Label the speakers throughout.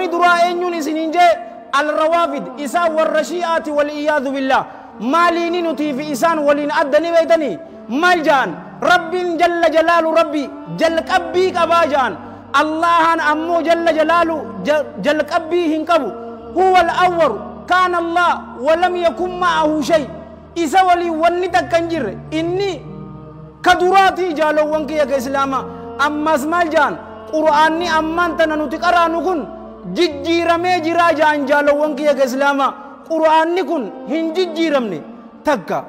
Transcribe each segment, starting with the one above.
Speaker 1: Warri duraa eenyuun isiniin jee? Alrawaafid, isaan warra shi'aati, waliyyaadu billah. Maaliini nutii fi isaan waliin adda ni beeytanii? Maal ja'an? Rabbiin jalla jalaalu rabbi jalqabbii qabaa ja'an. Allahan ammoo jalla jalaalu jalqabbii hin qabu. Huwa al-awwalu, kaana Allah walam yakun ma'ahu shay. Isa waliin wanni takka hin jirre, inni ka duraatii. Jaalowwan kiyya ka islaamaa, ammas maal ja'an? Qur'aanni ammaan tana nuti qaraanu kun jijjiiramee jiraa ja'an. Jaalowwan kiyya ka islaamaa, qur'aanni kun hin jijjiiramne takka.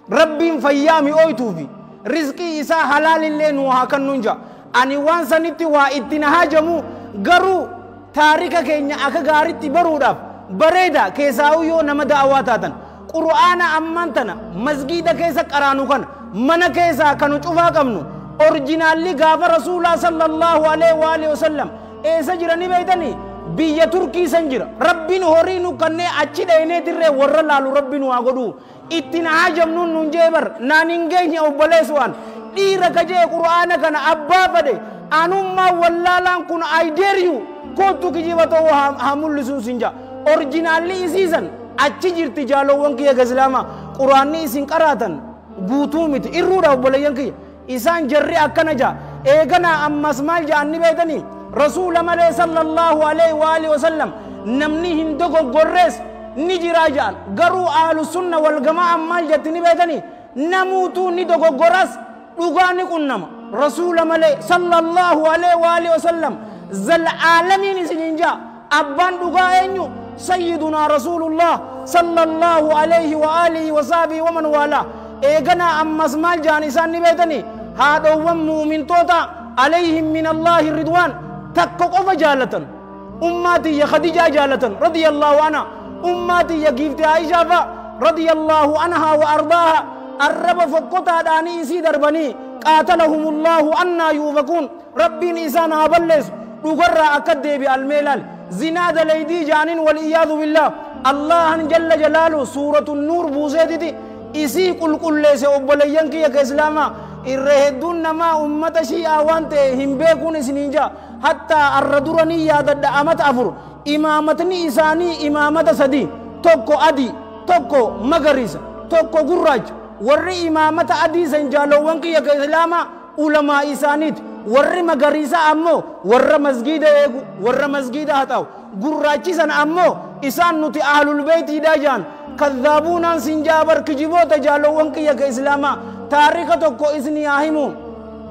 Speaker 1: Rabbiin fayyaa mi'ooytuufi rizqii isaa halaalillee nu haa kennuun ja'a. Ani waan sanitti waa itti na hajamu, garuu taarika keenya akka gaaritti baruudhaaf bareeda, keessaa'uu yoo nama da'awaa taatan. Qur'aana ammaan tana masgiida keessa qaraanu kana, mana keessaa kanu cufaa qabnu, orjinaalli gaafa rasuulaa sallallahu alaihi wa alihi wasallam eessa jirani beeytanii? Biyya Turkii san jira. Rabbiin horii nu kannee achi dhaynee tirree warra laalu rabbi nu haa godhu. Ittiin haajamnuun nun jee bar naan hin geenye. Obboleessu, waan dhiira kajee qur'aana kana abbaa fedhe anummaa wallaalaan kun, I dare you, kootu kijiba ta'uu haa mul'isuun sin jaa. Orjinaalli isiisan achi jirti. Jaalowwan kiyya islaamaa, qur'aanni isin qaraatan guutuu miti, irruudha. Obboleeyyan kiyya, isaan jarri akkana jaa. Eeganaa ammas maal ja'an ni beeytanii? Rasuula malee sallallahu alaihi wa alihi wasallam namni hin dogoggorrees ni jiraa ja'an. Garuu ahlu sunna wal gamaa maal jetti ni beeytanii? Namuutuu ni dogoggoras, dhugaa ni qunnama, rasuula malee sallallahu alaihi wa alihi wasallam. Zal aalamiin isinin jaa, abbaan dhugaa eenyu? Sayyidunaa rasuulullah sallallahu alaihi wa alihi wa sahbihi wa man waalaa. Eeganaa ammas maal ja'an isaan ni beeytanii? Haadhowwan muumintoota alayhim min allaahi ridwaan takka qofa jaalatan. Ummaatiyya Khadijaa jaalatan radiyallahu anha, ummaatiyya giifti Aishaa fa radiyallahu anhaa wa ardaaha. Arraba fokkotaadhaanii isii darbanii, qaatalahumullahu annaa yuufakuun, rabbiin isaan haa balleessu. Dhugarraa akka deebi almeelaal zinaa dalaydii jaaniin, waliyyaadu billah. Allahan jalla jalaalu suuratu nuur buuseetiti isii qulqulleesse. Obboleeyyan kiyya ka islaamaa, irra hedduun namaa ummata shi'aa waan ta'e hin beekuun isiniin jaa. Hattaa arra duranii yaadadha, amata 4 imaamatni isaanii imaamata sadi, tokko adii, tokko magariisa, tokko gurraacha. Warri imaamata adii san, jaalowwan kiyya ka islaamaa, ulamaa isaaniiti. Warri magariisa ammoo warra masgiida eegu, warra masgiida haxaa'u. Gurraachisan ammoo isaan nuti ahlul beeytiidha jaan. Kadhaabuunaan sin jaabar, kijiboota. Jaalowwan kiyya ka islaamaa, taarika tokko isinii haa himu.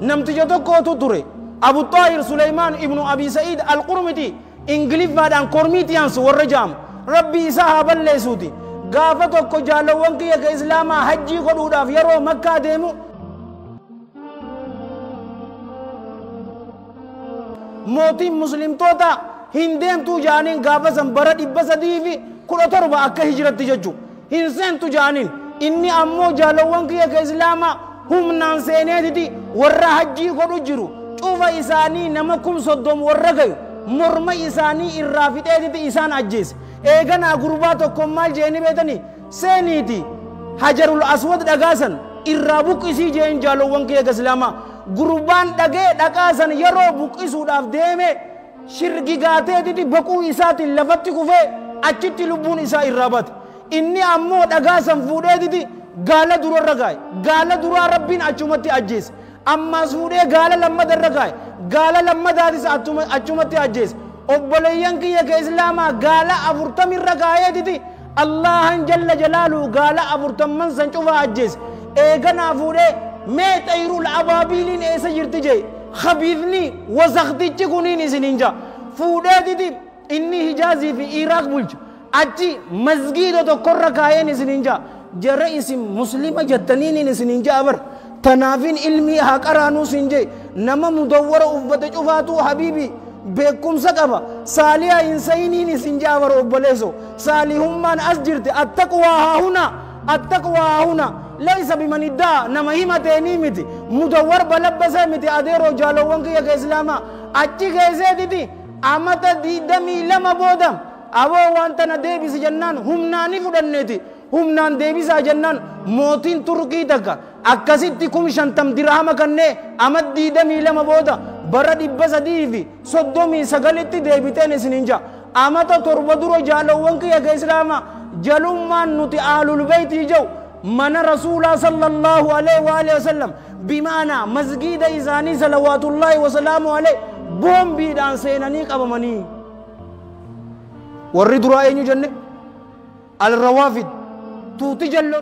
Speaker 1: Namticha tokkootu ture, Abu Xaahir Suleymaan ibnu Abi Sa'iid Alqurmiti, Ingiliffaadhaan Kormiitiyans warra jaamu, rabbi isaa haa balleessuuti. Gaafa tokko, jaalowwan kiyya ka islaamaa, hajjii godhuudhaaf yeroo Makkaa deemu, mootiin muslimtoota hin deemtuu jaaniin. Gaafa san bara 317 akka hijiratti jechu. Hin seentu jaaniin. Inni ammoo, jaalowwan kiyya ka islaamaa, humnaan seeneetiti warra hajjii godhu jiru cufa isaanii, nama 30,000 warra gayu, morma isaanii irraa fixeetiti isaan ajjeese. Eeganaa gurbaa tokko maal jeeni beetanii? Seeniiti hajarul aswad dhagaasan irraa buqqisii jeen. Jaalowwan kiyya ka islaamaa, gurbaan dhagee dhaqaasan yeroo buqqisuudhaaf deeme, shirgigaateetiti boquu isaatiin lafatti kufee achitti lubbuun isaa irraa bate. Inni ammoo dhagaa san fuudheetiti gaala durarra gaa'e. Gaala duraa rabbiin achumatti ajjeese. Ammaas fuudhee gaala lammadarra gaa'e. Gaala lammadaatis achumatti ajjeese. Obboleeyyan kiyya ka islaamaa, gaala 40rra gaa'eetiti allahan jalla jalaalu gaala 40n san cufaa ajjeese. Eeganaa fuudhee mee xayrul abaabiiliin eessa jirti jee. Khabiifni wasaktichi kuniin isiniin jaa, fuudheetiti inni Hijaazii fi Iraaq bulcha achi masgiida tokkorra kaayeen isiniin jaa. Jara isin muslima jettaniinin isiniin jaa bar, tanaafin ilmii haa qaraanuu sin jee. Nama mudawwara uffate cufaatuu habiibi beekumsa qaba saaliyaa hin sayiniin isin jaa bar. Obboleeso, saalihummaan as jirti. Attaqwaa haa huna, attaqwaa haa huna. Laysa biman iddaa nama himateenii miti, mudawwar balabbasee miti. Adeeroo, jaalowwan kiyya ka islaamaa, achi keesseetiti amata 22 booda aboo waan tana deebisi jennaan, humnaani fudhanneeti humnaan deebisaa jennaan, mootiin Turkii takka akkasitti 50,000 dirhama kannee ama 22 booda bara 339tti deebiteen isiniin jaa. Amata 7 dura jaalowwan kiyya ka islaamaa jalummaan nuti ahlul beeytii jau mana rasuulaa sallallahu alaihi wa alihi wasallam bimaanaa masgiida isaanii salawaatullaahi wasalaamu alaihi boombiidhaan seenanii qabamanii. Warri duraa eenyu jenne? Alrawaafid tuuti jalloo.